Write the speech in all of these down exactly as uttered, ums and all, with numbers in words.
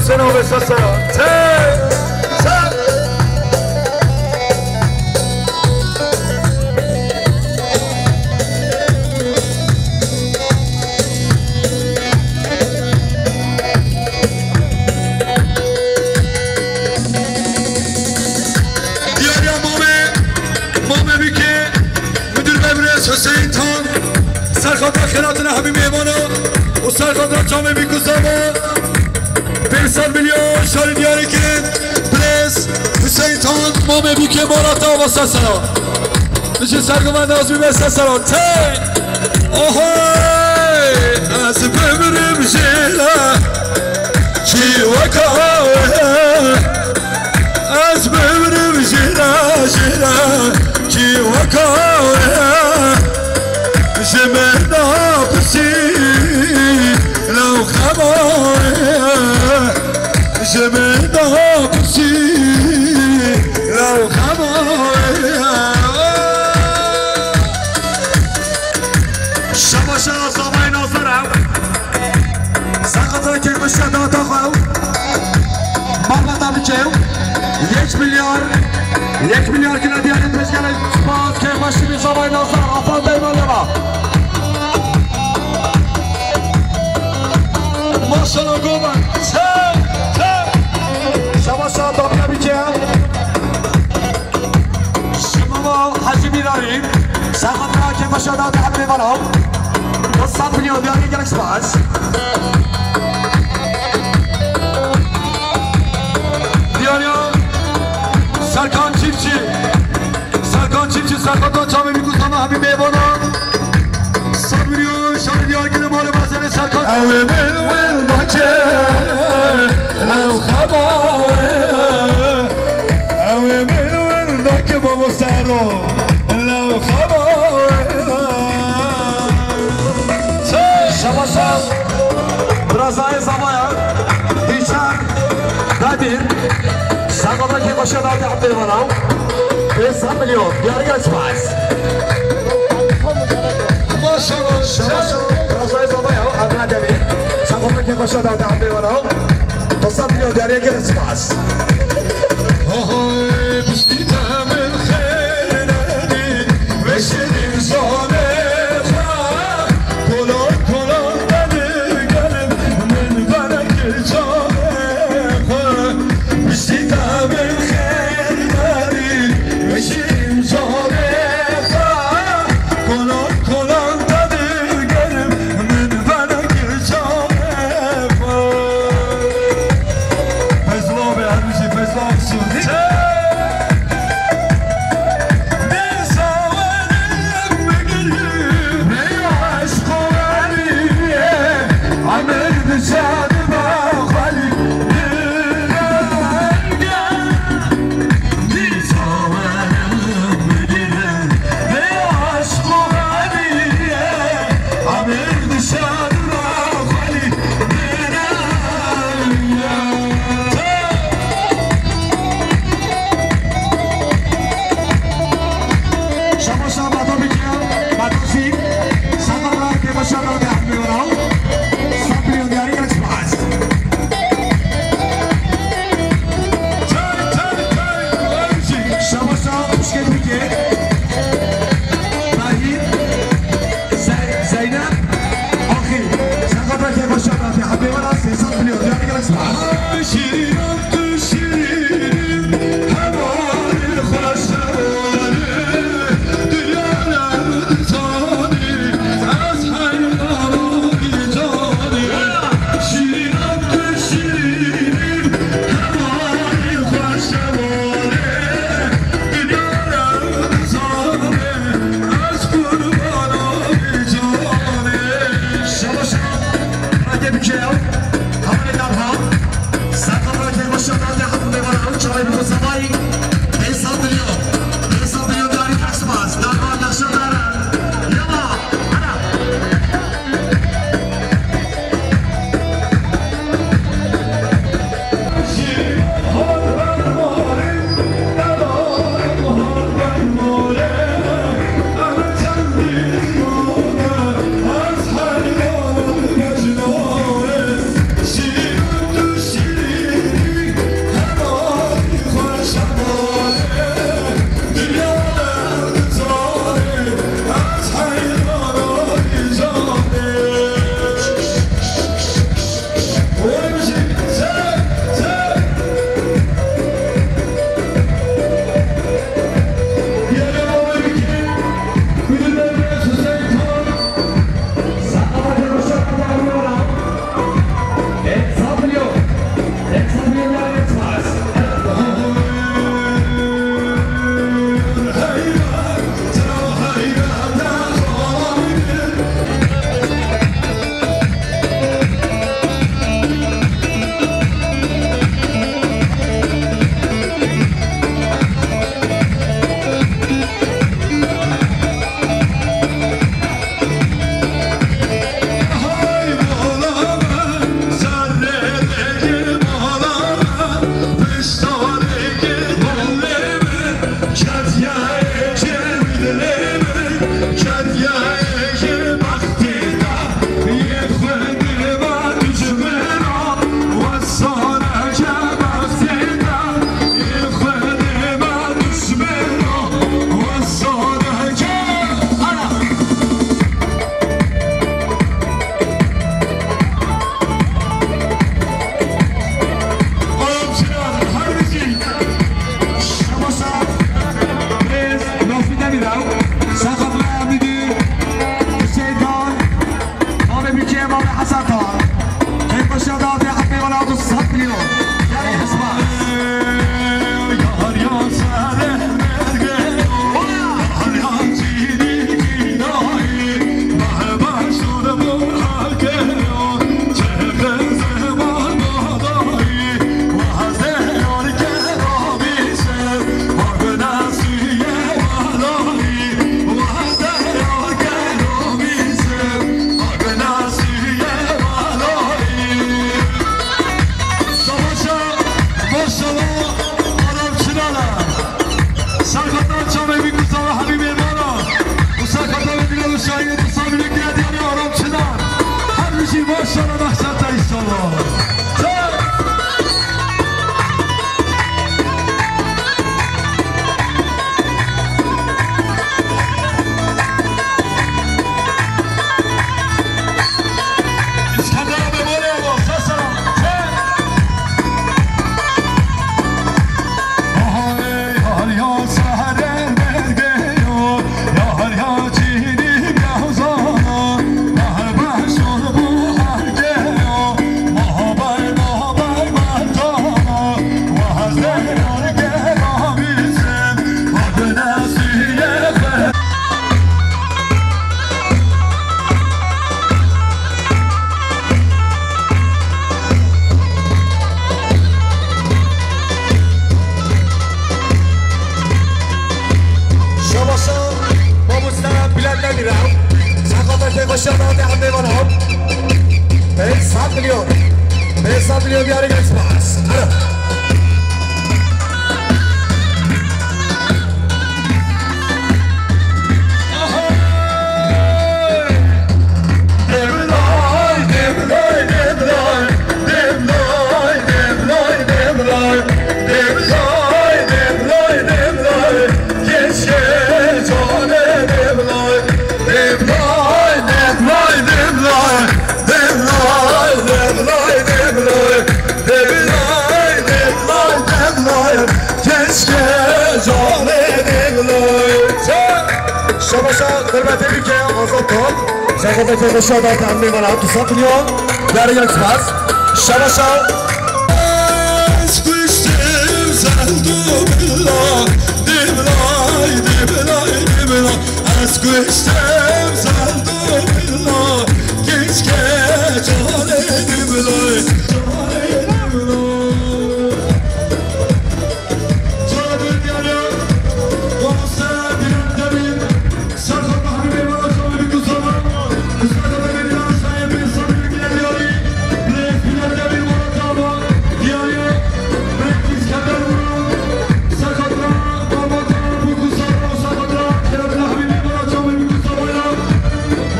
Sena ve sesera. Te, te. Diyariya Mamê, Mamê Bîkê, Müdür Bey Birêz Hüseyin Tan, serxata xêratina hemî mêvana û serxata çamê bîkuzama pênc sed milyon şarî diyarî kirin. Birêz Hüseyin Tan, Mamê Bîkê, mala te ava sesera. Ji sergivend Nazmî ve sesera. Tey! Ohoy! Ez bimirim jêra, çi weka we. Ez bimirim jêra, jêra, çi weka we. Ji min napirsî, lew xema we. Ji min napirsî, lew xema we. Şabaşa zavayê Nazar e. Serxata kêrmişa data xwe. Mabata biçe. Yek milyar. Yek milyar kine diyarê pêşgere. Spas kêrmişî zavayê Nazar. Afan Bey Malema. Maşallah goman. Çek, çek. Şabaşa dapiya biçe. Şimama Hacı Mirari, serxatira kêrbaşa da te hemrê me re. Du sed milyon diyarî, gelek spas. Diyariya Serkan Çiftçi, Serkan Çiftçi, serxata çavê bîkuzama hemî mêvana. Sed milyon şarî diyar kirin, malê mezenê Serkan. Ew ê min wenda ke, ew xema we. Ew ê min wenda ke babo sero, lew xema we. Şabaşa. Birazayê zavaya. Dîçer. Bedir. Serxata kêrbaşa da te hemrê me re. Pênc sed milyon. Diyarî, gelek spas. Maşallah. Şabaş. Razayê zavaya, Adna Demîr. Serxata kêrbaşa da te hemrê me re. Du sed milyon diyarî, gelek spas. Ohoy, piştî te min xêr nedî, weşînim zane xwe. Kolon, kolon te digerim, min venekir çavê xwe. Piştî te min xêr nedî, weşînim zane xwe. Kolon, kolon te digerim, min venekir çavê xwe. Feyzullah be, her bijî Feyzullah Aksu. Şebat Ehmedê Van Hop. Pênc sed milyon. Pênc sed milyon diyarî genç bas. Alo. Devlay, devlay, devlay, devlay, devlay, devlay, devlay, keşke canê devlay. Şabaşa, hürmetê bike, Azat Tan. Şabaşa, şabaşa, da tahmin bana, tu sat milyon. Yarı yarı spas. Şabaşa. Ez kuştim zeldu billah, devlay, devlay, devlay. Ez kuştim zeldu billah, keşke canê devlay, canê devlay. Canê devlay. Serhat Mahmud Bey, bana çabuk bir kusama. Müsaade verin, aşağıya bir sabır geldi. Bülent Bülent Demir, bana tamam. Diğeri, Bülent İskender, buna. Sakatla, Barbat'a, bu kusama, sakatla. Kerem Nahmi Bey, bana çabuk bir kusamayla.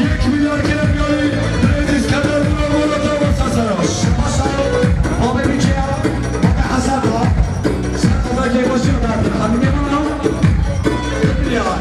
Yek milyar Kerem geldi. Bülent İskender, buna, bana tamam, sasana. Şabaş, abi bir kere, abi Hasan, abi. Sakatla, Kemal Şahin, abi. Abi ne var?